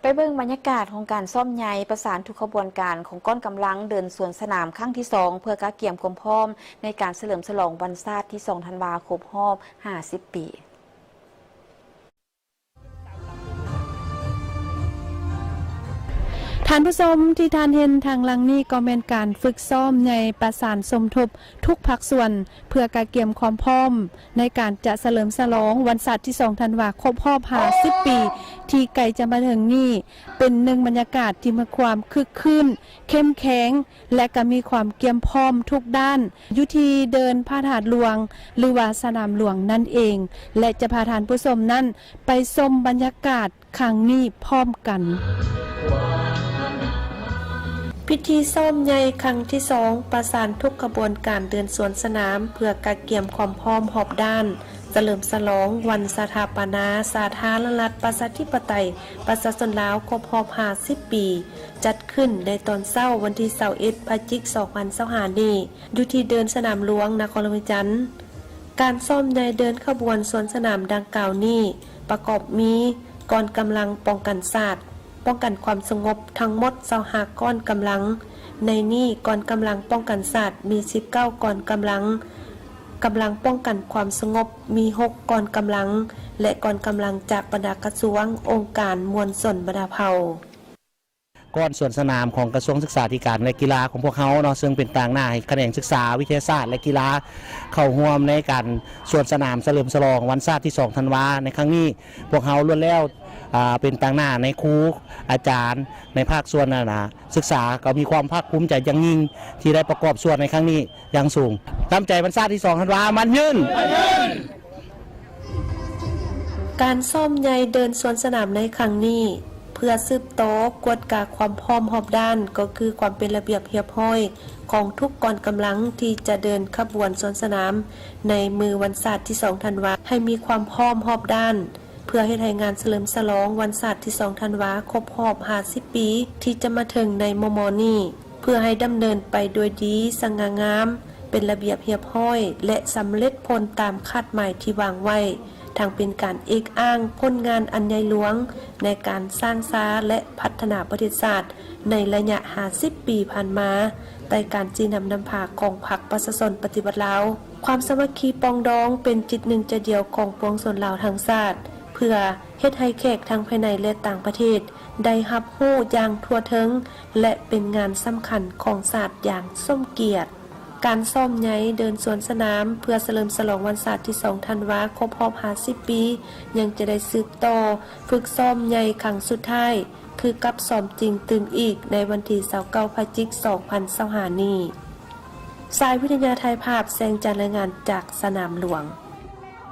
ໄປເບິ່ງບັນຍາກາດຂອງການຊ້ອມໃຫຍ່ປະສານທຸກຂະບວນການຂອງກ້ອນກຳລັງເດີນສວນສະໜາມຄັ້ງທີສອງ ເພື່ອກະກຽມຄວາມພ້ອມໃນການສະເຫຼີມສະຫຼອງວັນຊາດທີສອງທັນວາຄົບຮອບຫ້າສິບປີ. ທ່ານຜູ້ຊົມທີ່ທ່ານເຫັນທາງຫຼັງນີ້ ກໍແມ່ນການຝຶກຊ້ອມໃຫຍ່ປະສານສົມທົບທຸກພາກສ່ວນ ເພື່ອກະກຽມຄວາມພ້ອມໃນການຈະສະເຫຼີມສະຫຼອງວັນຊາດທີສອງທັນວາຄົບຮອບຫ້າສິບປີ ທີ່ໃກ້ຈະມາເຖິງນີ້ ເປັນໜຶ່ງບັນຍາກາດທີ່ມີຄວາມຄຶກຄື້ນ ເຂັ້ມແຂງ ແລະ ກະມີຄວາມກຽມພ້ອມທຸກດ້ານ ຢູ່ທີ່ເດີ່ນພະທາດຫຼວງ ຫຼືວ່າສະໜາມຫຼວງນັ້ນເອງ ແລະ ຈະພາທ່ານຜູ້ຊົມນັ້ນໄປຊົມບັນຍາກາດຄັ້ງນີ້ພ້ອມກັນ. ພິທີຊ້ອມໃຫຍ່ຄັ້ງທີສອງ ປະສານທຸກຂະບວນການເດີນສວນສະໜາມ ເພື່ອກະກຽມຄວາມພ້ອມຮອບດ້ານ ສະເຫຼີມສະຫຼອງວັນສະຖາປະນາສາທາລະນະລັດ ປະຊາທິປະໄຕ ປະຊາຊົນລາວ ຄົບຮອບຫ້າສິບປີ ຈັດຂຶ້ນໃນຕອນເຊົ້າວັນທີຊາວເອັດ ພະຈິກ ສອງພັນຊາວຫ້ານີ້ ຢູ່ທີ່ເດີ່ນສະໜາມຫຼວງ ນະຄອນຫຼວງວຽງຈັນ. ການຊ້ອມໃຫຍ່ເດີນຂະບວນສວນສະໜາມດັ່ງກ່າວນີ້ ປະກອບມີ ກອງກຳລັງປ້ອງກັນຊາດ ປ້ອງກັນຄວາມສະຫງົບ ທັງໝົດຊາວຫ້າກອງກຳລັງ. ໃນນີ້ກອງກຳລັງປ້ອງກັນຊາດມີສິບເກົ້າກອງກຳລັງ, ກຳລັງປ້ອງກັນຄວາມສະຫງົບມີຫົກກອງກຳລັງ ແລະ ກອງກຳລັງຈາກບັນດາກະຊວງ, ອົງການ, ມວນຊົນບັນດາເຜົ່າ. ກອງສວນສະໜາມຂອງກະຊວງສຶກສາທິການ ແລະ ກິລາຂອງພວກເຮົາເນາະ ເຊິ່ງເປັນຕາງໜ້າໃຫ້ຂະແໜງສຶກສາວິທະຍາສາດ ແລະ ກິລາ ເຂົ້າຮ່ວມໃນການສວນສະໜາມສະເຫຼີມສະຫຼອງວັນຊາດທີສອງທັນວາໃນຄັ້ງນີ້. ພວກເຮົາລ້ວນແລ້ວ ອ່າ ເປັນຕາງໜ້າໃນຄູອາຈານໃນພາກສ່ວນ ອັນນ່າ ສຶກສາ ກໍມີຄວາມພາກພູມໃຈຢ່າງຍິ່ງທີ່ໄດ້ປະກອບສ່ວນໃນຄັ້ງນີ້ຢ່າງສູງ. ນ້ຳໃຈວັນຊາດທີສອງທັນວາ ໝັ້ນຍືນ! ການຊ້ອມໃຫຍ່ເດີນສວນສະໜາມໃນຄັ້ງນີ້ ເພື່ອສືບຕໍ່ກວດກາຄວາມພ້ອມຮອບດ້ານ ກໍຄືຄວາມເປັນລະບຽບຮຽບຮ້ອຍຂອງທຸກກອງກຳລັງທີ່ຈະເດີນຂະບວນສວນສະໜາມໃນມື້ວັນຊາດທີສອງທັນວາ ໃຫ້ມີຄວາມພ້ອມຮອບດ້ານ ເພື່ອເຮັດໃຫ້ງານສະເຫຼີມສະຫຼອງວັນຊາດທີສອງທັນວາຄົບຮອບຫ້າສິບປີ ທີ່ຈະມາເຖິງໃນມໍ່ໆນີ້ ເພື່ອໃຫ້ດຳເນີນໄປດ້ວຍດີ, ສະຫງ່າງາມ, ເປັນລະບຽບຮຽບຮ້ອຍ ແລະ ສຳເລັດຜົນຕາມຄາດໝາຍທີ່ວາງໄວ້, ທັງເປັນການເອກອ້າງຜົນງານອັນໃຫຍ່ຫຼວງໃນການສ້າງສາ ແລະ ພັດທະນາປະເທດຊາດໃນໄລຍະຫ້າສິບປີຜ່ານມາ, ໃຕ້ການຊີ້ນຳນຳພາຂອງພັກປະຊາຊົນປະຕິວັດລາວ. ຄວາມສາມັກຄີປອງດອງເປັນຈິດໜຶ່ງໃຈດຽວຂອງປວງຊົນລາວທັງຊາດ, ເພື່ອເຮັດໃຫ້ແຂກທັງພາຍໃນ ແລະ ຕ່າງປະເທດ ໄດ້ຮັບຮູ້ຢ່າງທົ່ວເຖິງ ແລະ ເປັນງານສຳຄັນຂອງຊາດຢ່າງສົມກຽດ. ການຊ້ອມໃຫຍ່ເດີນສວນສະໜາມເພື່ອສະເຫຼີມສະຫຼອງວັນຊາດທີສອງທັນວາຄົບຮອບຫ້າສິບປີ ຍັງຈະໄດ້ສືບຕໍ່ຝຶກຊ້ອມໃຫຍ່ຄັ້ງສຸດທ້າຍ ຄືກັບຊ້ອມຈິງຕື່ມອີກໃນວັນທີຊາວເກົ້າ ພະຈິກ ສອງພັນຊາວຫ້ານີ້. ສາຍວິທະຍາຖ່າຍພາບ, ແສງຈັນລາຍງານຈາກສະໜາມຫຼວງ.